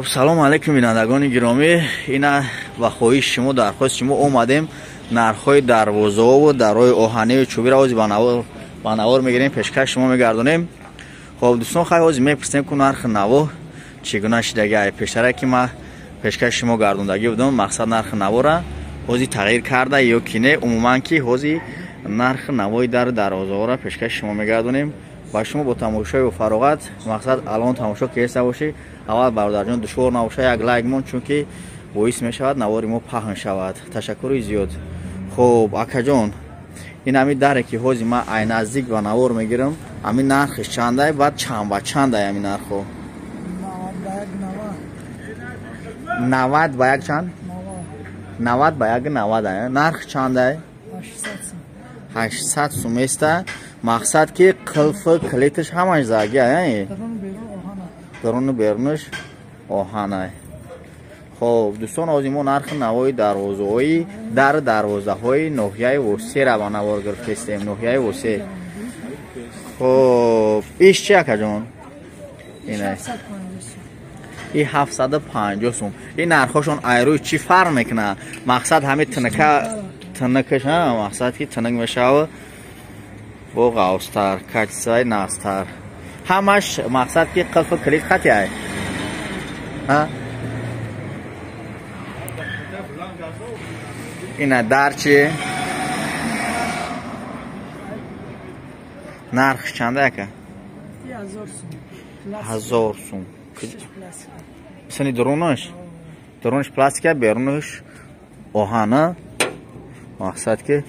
Хуб, салом алейкум бинандагони гиромӣ. Ина ба хоҳиши шумо, дархости шумо омадем нархҳои дарвозаҳову дарҳои оҳанию чӯбиро ҳозир ба навор мегирем, пешкаш шумо мегардонем. Хуб дӯстон, хай ҳозир мепурсем ку нархи наво чӣ гуна шидаги. Пештара ки ман пешкаш шумо гардондагӣ будам, мақсад нархи навора ҳозир тағйир карда ё ки не, умуман ки ҳозир нархи навои дару дарвозаҳоро пешкаш шумо мегардонем ва шумо бо тамошои фароғат, мақсад алон тамошо кеста бошӣ, аввал бародарҷон душвор набоша, як лайк мон, чунки боис мешавад навори мо паҳн шавад. Ташаккури зиёд. Хуб акаҷон, ин ҳами даре ки ҳозир ман ай наздик ба навор мегирам, ҳамин нархиш чандай, баъд чанд ба чандай ҳамин нархҳо? 90 ба як чанд? 90 ба як 90. Нарх чандай? 800 сум еста. Мақсад ки қилфи калиташ ҳамаш заги, даруну берунаш оҳанай. Хоб дӯстон, ҳозир мо нархи навои дарвозаҳои дар дарвозаҳои ноҳияи Восера ба навор гирифтестем, ноҳияи Восе. Хоб иш чи акаҷон? Ина и 750 сум. Ин нархҳошон айрӯи чӣ фарқ мекунад? Мақсад ҳами тинка тинкаш, мақсад ки тинк мешава бо ғавстар, качествои нағзтар. Ҳамаш мақсад ки қилфу калид хати ай. Ина дар чи? Нархш чанда ака? 1000 сум. Сани дурунаш? Дурунаш пластика, берунаш оҳана. Мақсад ки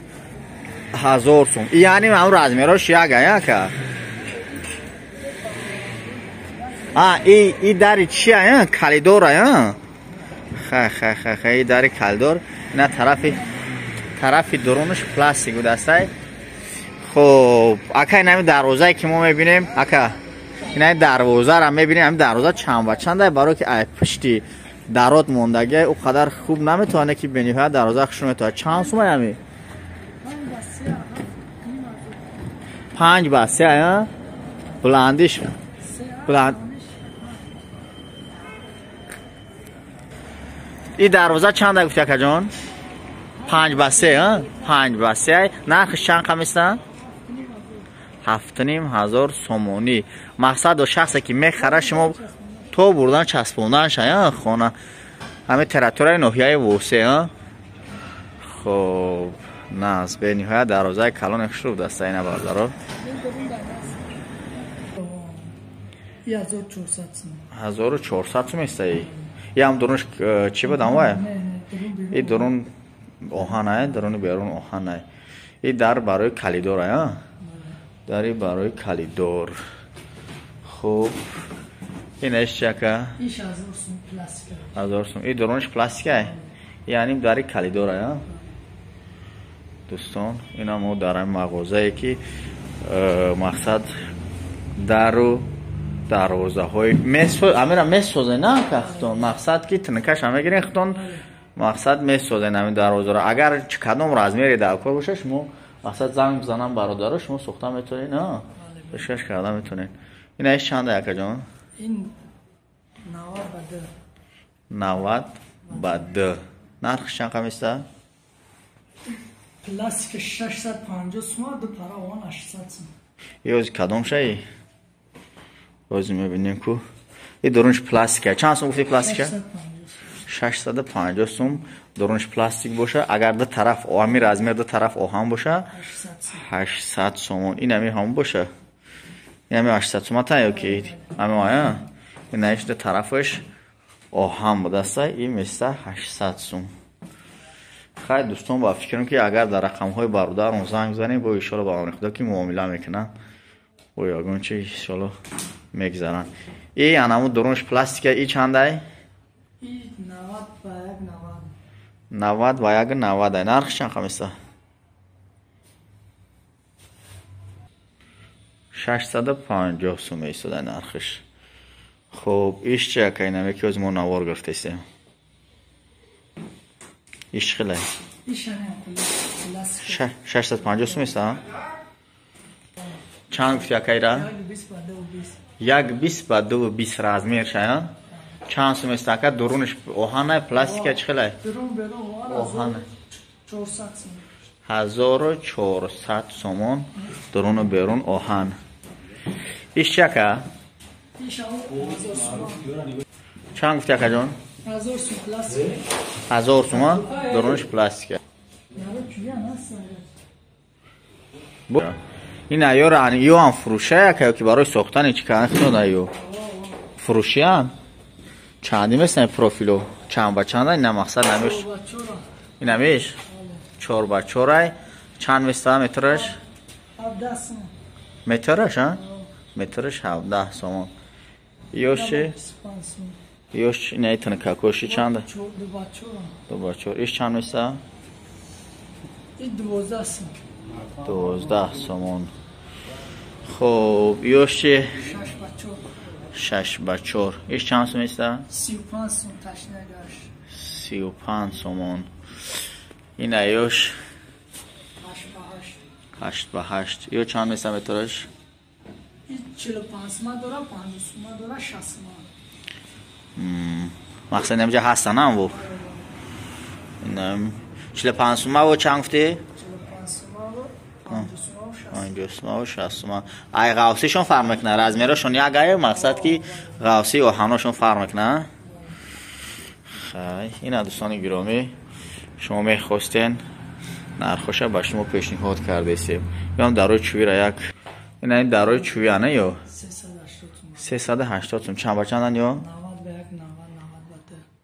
1000 сум. Яъне ҳам размерош як аяка. А, и дари чи ая? Коридор ая? Хай хай хай хай, и дари коридор. Ина тарафи дурунаш пластик будастай. Хоб, ака ин ҳами дарвозае ки мо мебинем, ака ин ҳами дарвозаро мебинем, ҳами дарвоза чанд ба чандай, барое ки ай пушти дарот мондагиай, ӯ қадар хуб наметавонад ки бениҳоят дарвоза хушро метавонад. Чанд сум ай ҳами? 5 ба 3 ая? Баландиш баланд. И дарвоза чанд гуфти акаҷон? 5 ба 3, 5 ба 3. Нархш чанд қамиста? 7,5 ҳазор сомонӣ. Мақсад шахсе ки мехара, шумо то бурдан часпондан шая хона. Ҳами территорияи ноҳияи Восе. Хоб, наз бениҳоят дарвозаи калоне хушрӯ будаста ина бародаро. 1400 сум истаи. Ям дурунш чӣ буд амвай? И дурун оҳанай, дуруни берун оҳанай. И дар барои калидор ая? Дари барои калидор. Хуб, инаш чака? 1000 сум. И дурунш пластикай? Яъне дари калидор ая? Дӯстон, ина мо дар мағозае ки мақсад дару дарвозаҳои амира месозен, на хутон, мақсад ки тинкаша мегирен хутон, мақсад месозен ҳамин дарвозаро. Агар кадом размери дар кор боша, шумо мақсад занг бизанам бародаро, шумо сохта метавонед, на пешкаш карда метавонед. Ина иш чанда акаҷон? 90 ба 2. Нархш чанд қамиста? Пластика 650 сум, ду пара оҳан 800 сум. Ёзи кадом шаи? Боз мебинем ку. И дурунш пластика. Чанд сум гуфти пластика? 650 сум. Дурунш пластик боша. Агар ду тараф ами размер ду тараф оҳан боша, 800 сомон. Ин ами ҳам боша. Ин ами 800 сум ата ё ки ами ая? Ин аш ду тарафаш оҳан будаста, ин места 800 сум. Хай дӯстон, ба фикрам ки агар дар рақамҳои бародарон занг бизанем, бо иншоалло ба амри Худо ки муомила мекунанд, бо ягон чи иншоалло мегзаранд. И анаму дурунш пластика, и чандай? 90 ба 1 90. 90 ба 1 90. Нархш чанд қамиста? 650 сум истода нархш. Хуб, иш чи ака, инаме ки ҳозир мо навор гирифтестем? Иш чӣ хеле? 650 сум иста? Чанд гуфти акайра? 1,20 ба 2,20 размер шая? Чанд сум аст ака? Дурунаш оҳана, пластика чӣ хелай? Дурун берун оҳана. 400 сум. 1400 сомон дуруну берун оҳан. Иш чи ака? Чанд гуфти акаҷон? 1000 сум пластик. 1000 сума дурунаш пластика. Ин аёра ё ҳам фурӯшая ака ё ки барои сохтани чӣ кардан худо ё фурӯшиян? Чанди месан профило? Чанд ба чанда? Ина мақсад намеш. Инамеш? 4 ба 4 ай. Чанд места метраш? 17 сом. Метраш, а? Метраш 17 сомон. Ёши? Ёш не тунакакоши чанда? 2 ба 4. 2 ба 4. Иш чанд места? 12 сом. 12 сомон. Хоб, ёши? 6 ба 4. 6 ба 4. Иш чанд сом места? 35 сом ташнагаш. 35 сомон. Ин аёш 8 ба 8. Ё чанд места метраш? 45 сума дора, 50 сума дора, 60 сума. Мақсад инҷа ҳастан ам бу. Инам 45 сума ва чанд гуфтӣ? 45 сума ва 50 сума ва 50 сума ва 60 сума. Ай ғавсишон фарқ мекунад, размерашон як ай, мақсад ки ғавси оҳаношон фарқ мекунад. Хай, ина дӯстони гиромӣ, шумо мехостен нархоша ба шумо пешниҳод кардесем. Ям дарои чӯбира як. Ина ин дарои чӯби ана ё? 380 сум. 380 сум. Чанд ба чандан ё?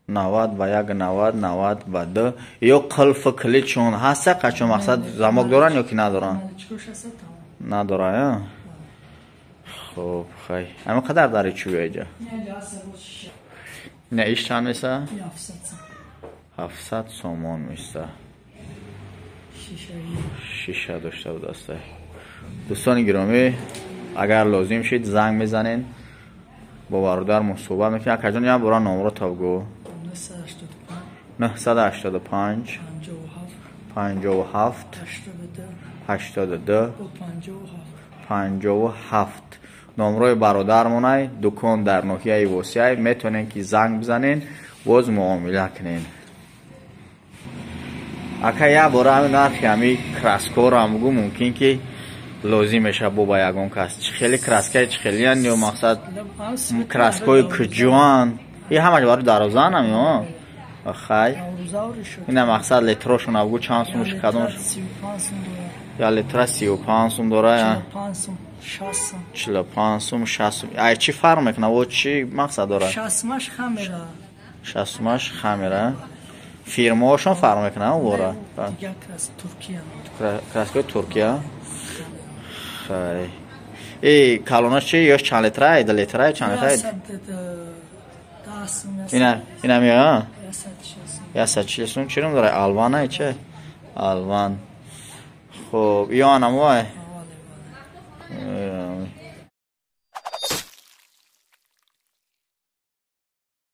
90 ба 1, 90, 90 ба 2. 90 ба 1, 90, 90 ба 2. Ё қилф килидшон ҳаста қачон мақсад замок доранд ё ки надоранд? Надоранд, ё? Хоб, хай. Ама қадар дари чӯби аҷа? Не, иш чанд меса? 700 сомон меса. Шиша дошта будастай. Дӯстони гиромӣ, агар лозим шид занг мезанен, бо бародар мусоҳиба мекунем. Акаҷон, як бора номро та бигӯ. 985 57 82 57. Номрои бародармонай, дукон дар ноҳияи Восиай. Метавонен ки занг бизанен, боз муомила кунен. Ака, як бора ҳамин нархи ҳами краскоро бигӯ, мумкин ки лозим мешавад бо ба ягон кас. Чӣ хеле краскаи чӣ хелиян ё мақсад краскои куҷоан? И ҳамаш барои дарозаанам ё? Хай. Ина мақсад литрошон бигӯ чанд сумуш кадомш? Я литра 35 сум дора, 45 сум, 60 сум. Ай чӣ фарқ мекунад? Во чӣ мақсад дорад? 60 сумаш хамера. 60 сумаш хамера. Фирмаҳошон фарқ мекунад вора? Краскои Туркия. Хай. Э, калонаш чи? Ёш чанд литра? 2 литра? Чанд литра? Ина, ина меа? 140 сум. Чӣ ном дорад? Алван ай чи? Алван. Хоб, ё анам вай?